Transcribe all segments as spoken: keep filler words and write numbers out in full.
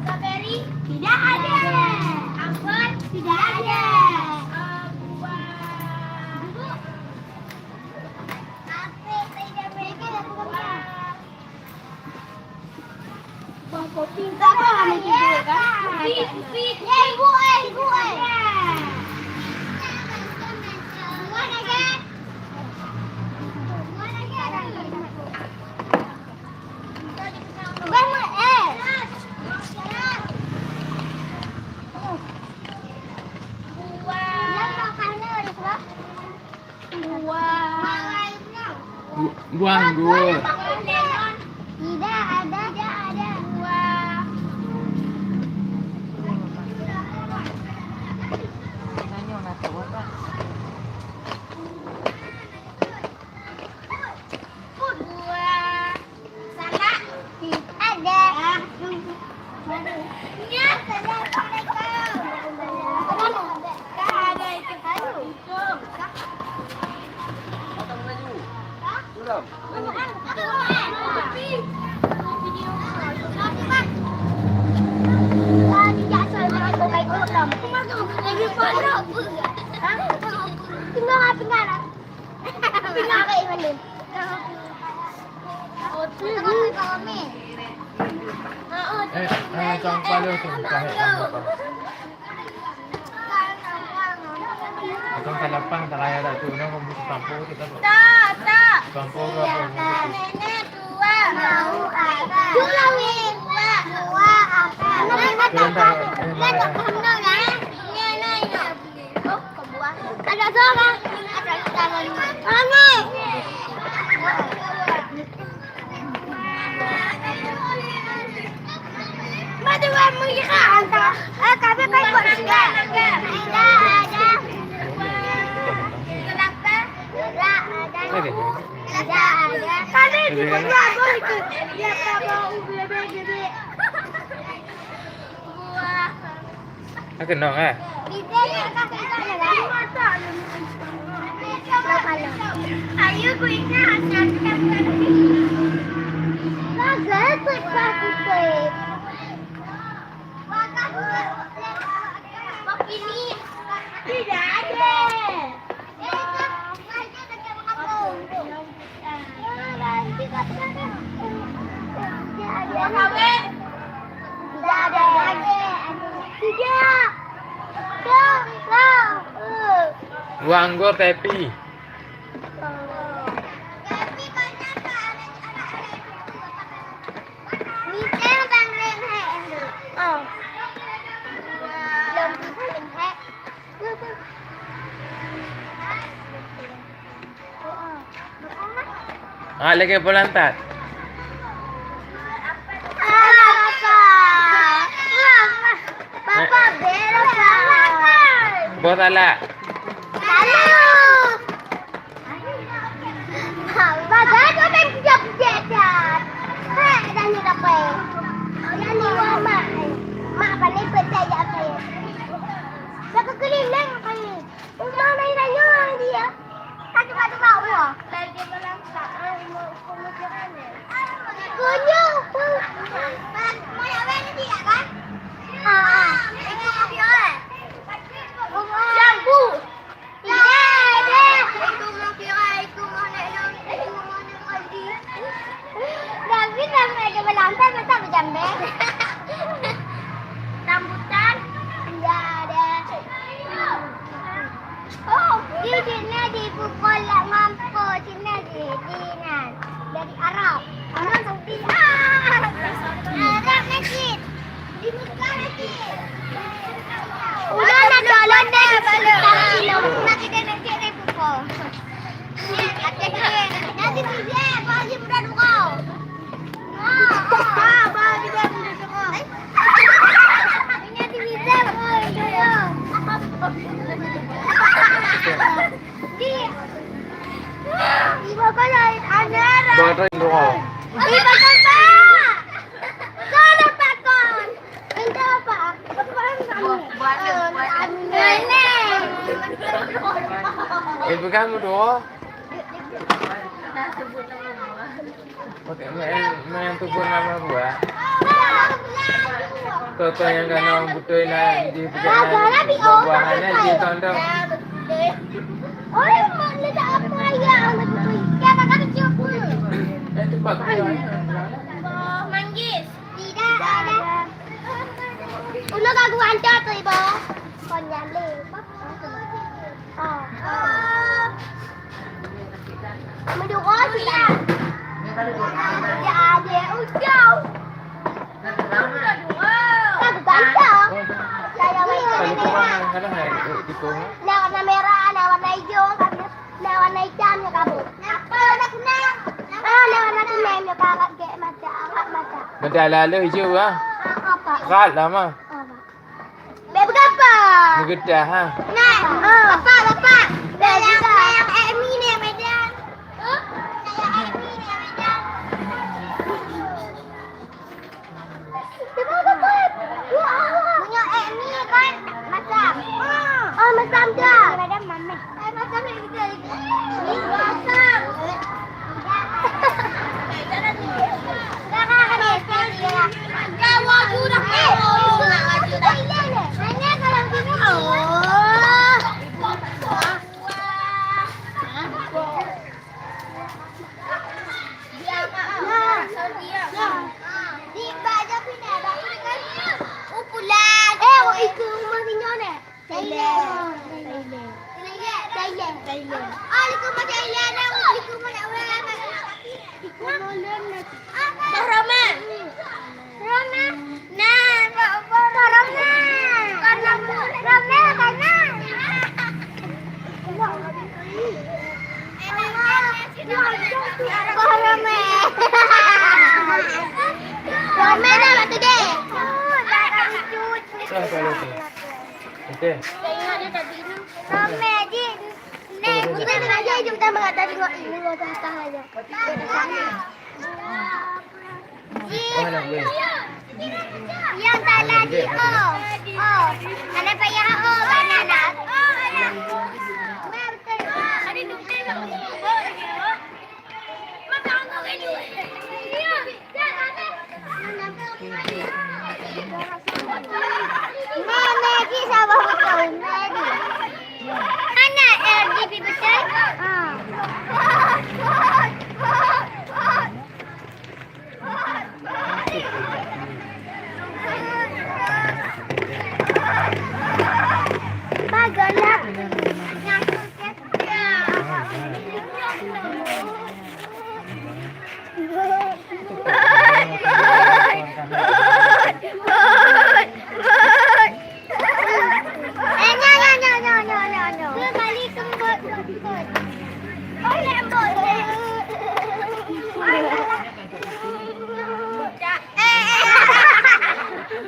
Strawberry? Tidak ada. Apel? Tidak ada. Eh, buah. Apel, tidak ada. Buah kopi. Tak apa, lama tidur, kan? Kopi, kopi. Ya, ibu, eh, ibu, eh. Buah naga. Buah naga. Bu-, buah anggur. Tidak ada, tidak ada. Buah. Salak. Ada. Nya, assalamualaikum. Tak ada itu baru. Hah? Tinggal, tinggal. Eh, eh, cang pala tu, cang pala. Macam tak lapang, tak layak dah tu. Nak kamu campur kita tu. Tak, tak. Campur ke apa? Nenek tua. Mau apa? Dua, dua apa? Sebentar, eh, mana? Nenek. Ada suara. Ada suara. Mami. Madu kamu ikan. Eh, kami kan buat juga. Ada, ada. Kenapa? Ada, ada. Ada, ada. Kami juga buat itu. Dia tak mau gede-gede. Buah. Ka keunong, eh? Ayo, ku ingat. Tidak ada. Wang go Pepi. Ah, lagi pelan tat. Papa, papa, bela papa. Bos salah. Salah. Bagai tu main pijak-pijak dah. Hei, dah ni dapat. Dah ni wah mak. Mak paling percaya saya. Dah kekeliling apa ni? Uma mai rayeuk dia. Ka tuka-tuka uwa. Lagi berangkat, ah, mau, mau jalan ya? Kunyu. Mau ya, weh, nanti ya, kan? Ah, ah. Itu kopi, eh. Cina di bukon lak mampu Cina di, di nan. Dari Arab. Arab Saudi. Ah! Arab na cit. Di Mekah na cit. Udah na download deh. Tapi dia nak cek deh bukon. Nanti dia, nanti dia, apa lagi budak dua. Ah, ah, ah, apa lagi budak dua. Nanti dia, apa lagi budak dua. Ibu kau lain anak. Buat apa doa? Ibu kau tak. Kau dapat kon. Minta apa? Buat, buat, buat. Nenek. Eh, pegang doa. Pakai main, main tu pun nama buah. Kau, kau yang kena orang betul nak di buah-buahan, eh, di tondong. Orang mak letak apa ya? Dia makan kecil pun. Eh, cepat. Manggis. Tidak ada. Ulo ka geuantar tu, Ibu. Kon nyale. Oh. Oh. Meuduro sih, ya. Ada ujau. Ka geuantar. Saya warna merah. Ada, ada, itu. Nah, warna merah, nah, warna hijau, nah, warna hitam, ya, kamu. Apa warna kuning? Ah, nah, warna kuning, ya, kakak, kayak mata, awak mata. Mata lalu hijau, ah. Ah, apa? Rat lah, mah. Apa? Bèk beugapa. Beugeudah, ha? Nah, bapak, bapak. Bèk juga. Sayang Emi ni, Medan. Huh? Sayang Emi ni, Medan. Cuba, bapak. Ya Allah. Punya Emi kan masam. Ah, masam dah. Medan mamet. Eh, masam ni. Thailand. Thailand. Thailand. Thailand. Thailand. Roma. Roma. Nah, Pak, Pak Roma. Karena Roma, karena. Pak Roma. Roma dah waktu deh. Salah kalau tu. Okey. Roma, Jin. Nek, kita sengaja jom kita mengata tengok ini, mengata atas aja. Yang salah di O. O. Ada payah O, banana. O, ada. Ada dua. Nenek, sabar betul, Nenek. Anak L G B betul? Ah. Bagolah. Eh, eh, eh.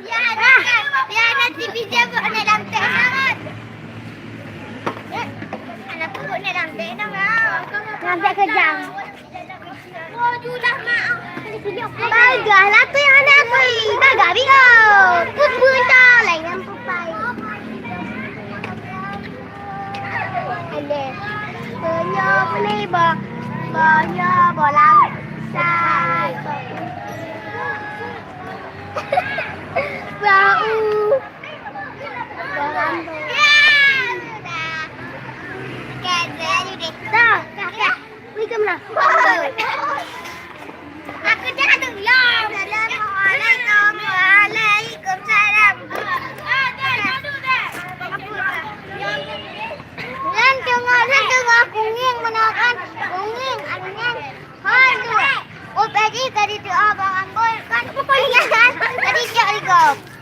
Ya, hana, ya, hana T V jebok na lam teh sangat. Hana pun na lam teh na. Lam teh kejam. Oh, judah mak. Bagah lah tu yang hana aku. Bagah bingung. Pun buta lain yang pupai. Ada. Banyak ni, bah. Banyak bola. Sai. Bau. Dah, dah, dah. Waalaikumsalam. Aku dah dulu. Assalamualaikum. Waalaikumsalam. Lan tengok, lan Kan, unging, anu nyan, hon tu. Oh, tadi, tadi tu, ah, bang Anggol, kan, kan, tadi cak di gop.